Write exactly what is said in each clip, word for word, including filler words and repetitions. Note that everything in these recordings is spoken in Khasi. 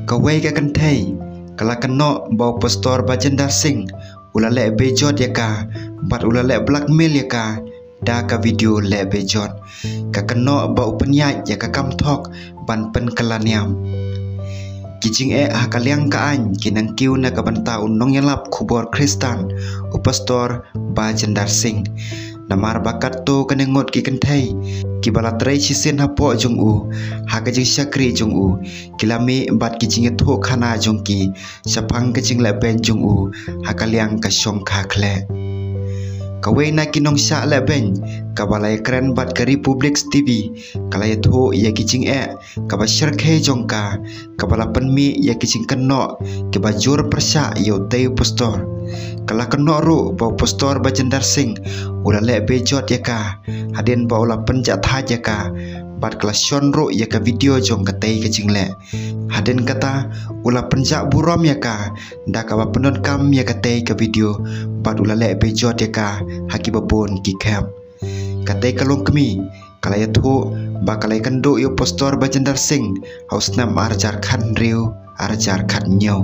Kawei ka kynthei ka la kynnoh ba u Pastor Bajendar Singh u la leh bejot ïa ka bad u la leh blackmail ïa ka da ka video leh bejot. Ka kynnoh ba u pynïaid ïa ka kam thok ban pynkylla niam. Ki jingeh ha ka liang ka aiñ ki nang kiew na ka bynta u nongïalap khubor Khristan u Pastor Bajendar Singh. Namar ba katto katne ngut ki kynthei kiba la trei shisien hapoh jong u ha ka jingshakri jong u ki la mih bad ki jingïathuhkhana jong ki shaphang ka jinglehbeiñ jong u ha ka liang ka shongkha khleh. Kawei na ki nongshah lehbeiñ kaba la ïakren bad ka Republic TV ka la ïathuh ïa ki jingeh kaba shyrkhei jong ka kaba la pynmih ïa ki jingkynnoh kiba jur pyrshah ïa utei u pastor. Ka la kynnoh ruh ba u Pastor Bajendar Singh u la leh bejot ïa ka hadien ba u la pynjah thait ïa ka bad ka la shon ruh ïa ka video jong katei ka jingleh. Hadien kata u la pynjah burom ïa ka da kaba pyndonkam ïa katei ka video bad u la leh bejot ïa ka ha kiba bun ki khep. Katei ka longkmie ka la ïathuh ba ka la ïakynduh ïa u Pastor Bajendar Singh ha u snem ar hajar khathynriew ar hajar khathynñiew.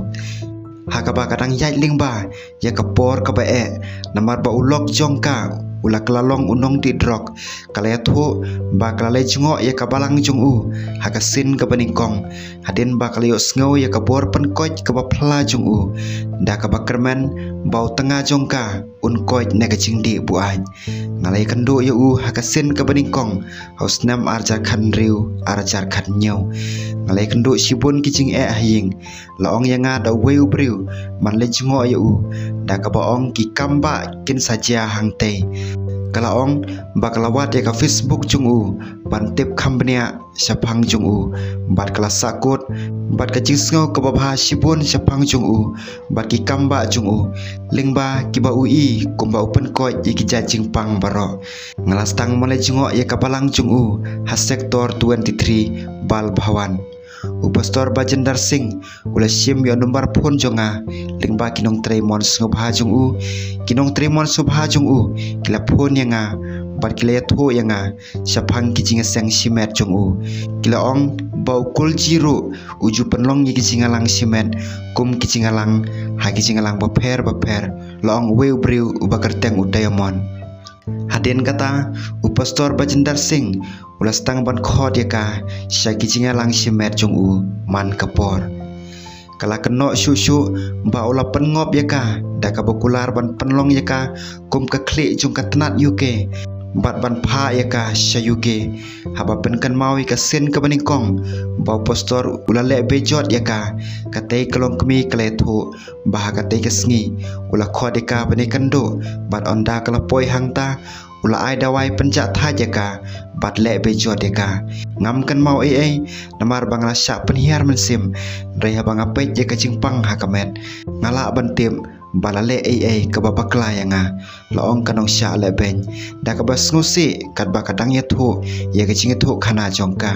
Ha kaba ka dang ïaid lyngba ïa ka por kaba eh namar ba u lok jong ka u la kylla long u nongdih drok. Ka la ïathuh ba ka la leit jngoh ïa ka balang jong u ha ka sien kaba nyngkong hadien ba ka la ïohsngew ïa ka bor pynkoit kaba phylla jong u da kaba kyrmen ba u tnga jong ka un koit na ka jingdih buaid. Nga la ïakynduh ïa u ha ka sien kaba nyngkong ha u snem ar hajar khathynriew ar hajar khathynñiew. Nga la ïakynduh shibun ki jingeh ha ïing. La ong ïa nga da uwei u briew ban leit jngoh ïa u da kaba ong ki kam ba kin sa jia hangtei. Ka la ong ba ka la wad ïa ka Facebook jong u ban tip kham bniah shaphang jong u bad ka la sahkut bad ka jingsngew kaba bha shibun shaphang jong u bad ki kam ba jong u lyngba kiba u i kumba u pynkoit ïa ki jait jingpang baroh. Nga la sdang ban leit jngoh ïa ka balang jong u ha Sector twenty-three Bal Bhawan. U Pastor Bajendar Singh u la shim ïa u number phone jong nga lyngba ki nongtrei mon sngewbha jong u. Ki nongtrei mon sngewbha jong u ki la phone ïa nga bad ki la ïathuh ïa nga shaphang ki jingïaseng shimet jong u. Ki la ong ba u Kulji ruh u ju pynlong ïa ki jingïalang shimet kum ki jingïalang ha ki jingïalang bapher bapher. La ong uwei u briew uba kyrteng u Diamond. Hadien kata u Pastor Bajendar Singh u la sdang ban khot ïa ka sha ki jingïalang shimet jong u man ka por. Ka la kynnoh shuh shuh ba u la pynngop ïa ka da kaba kular ban pynlong ïa ka kum ka khlieh jong ka tnat U K bad ban phah ïa ka sha U K. Haba pynkynmaw ïa ka sien kaba nyngkong ba u pastor u la leh bejot ïa ka, katei ka longkmie ka la ïathuh ba ha katei ka sngi u la khot ïa ka ban ïakynduh bad ynda ka la poi hangta u la ai dawai pynjah thait ïa ka bad leh bejot ïa ka. Ngam kynmaw ei ei namar ba nga la shah pynhiar mynsiem, hynrei haba nga peit ïa ka jingpang ha ka met nga lah ban tip ba la leh ei ei kaba bakla ïa nga, la ong ka nongshah lehbeiñ da kaba sngewsih katba ka dang ïathuh ïa ka jingïathuhkhana jong ka.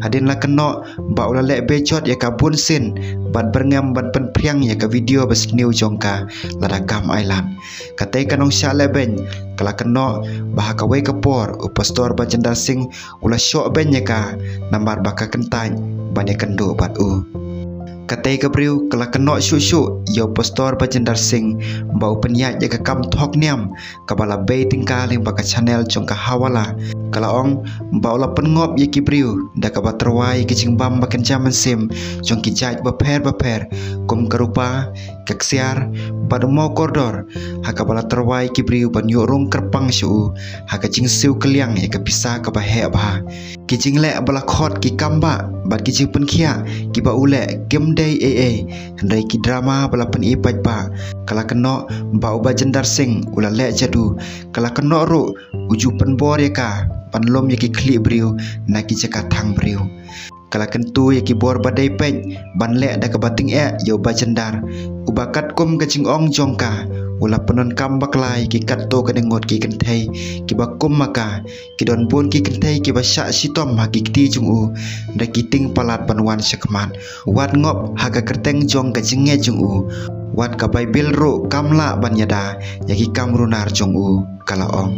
Hadien la kynnoh ba u la leh bejot ïa ka bun sien bad byrngem ban pynphriang ïa ka video ba sniew jong ka lada kam ailad. Katei ka nongshah lehbeiñ ka la kynnoh ba ha kawei ka por u Pastor Bajendar Singh u la shoh beiñ ïa ka namar ba ka kyntait ban ïakynduh bad u. Katei ka briew ka la kynnoh shuh shuh ïa u Pastor Bajendar Singh ba u pynïaid ïa ka kam thok niam kaba la bei tyngka lyngba ka channel jong ka Hawala. Ka la ong ba u la pynngop ïa ki briew da kaba tyrwa ïa ki jingbam ba kynja mynsiem jong ki jait bapher bapher kum ka rupa, ka ksiar bad u maw kordor, ha kaba la tyrwa ïa ki briew ban ïoh rung kyrpang sha u ha ka jingsiew kylliang ïa ka pisa kaba heh bha. Ki jingleh ba la khot ki kam ba bad ki jingpynkhiah kiba u leh kim dei ei ei, hynrei ki drama ba la pyni paidbah. Ka la kynnoh ba u Bajendar Singh u la leh jadu. Ka la kynnoh ruh u ju pynbor ïa ka ban lum ïa ki khlieh briew na ki jaka thang briew. Ka la kyntu ïa ki bor ba dei peit ban leh da kaba tyngeh ïa u Bajendar, uba katkum ka jingong jong ka u la pyndonkam bakla ïa ki katto katne ngut ki kynthei kiba kum ma ka. Ki don bun ki kynthei kiba shah shitom ha ki kti jong u, da ki tieng palat ban wan shakhmat. Wat ngop ha ka kyrteng jong ka jingngeit jong u, wat ka Baibl ruh kam lah ban ïada ïa ki kam runar jong u, ka la ong.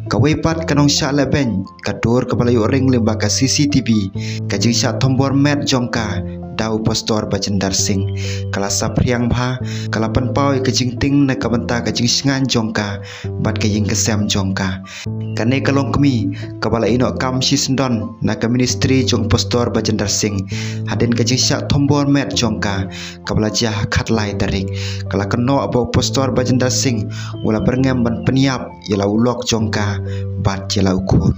Kawei pat ka nongshah lehbeiñ, ka dur kaba la ïoh ring lyngba ka C C T V, ka jingshah thombor met jong ka da u Pastor Bajinder Singh. Ka la saphriang bha, ka la pynpaw ïa ka jingtieng na ka bynta ka jingshngaiñ jong ka bad ka ïing ka sem jong ka. Kane ka longkmie kaba la ïehnoh kam shisyndon na ka ministry jong u Pastor Bajinder Singh, hadien ka jingshah thombor met jong ka kaba la jia ha khatlai tarik. Ka la kynnoh ba u Pastor Bajinder Singh u la byrngem ban pynïap ïa la u lok jong ka bad ïa la u khun.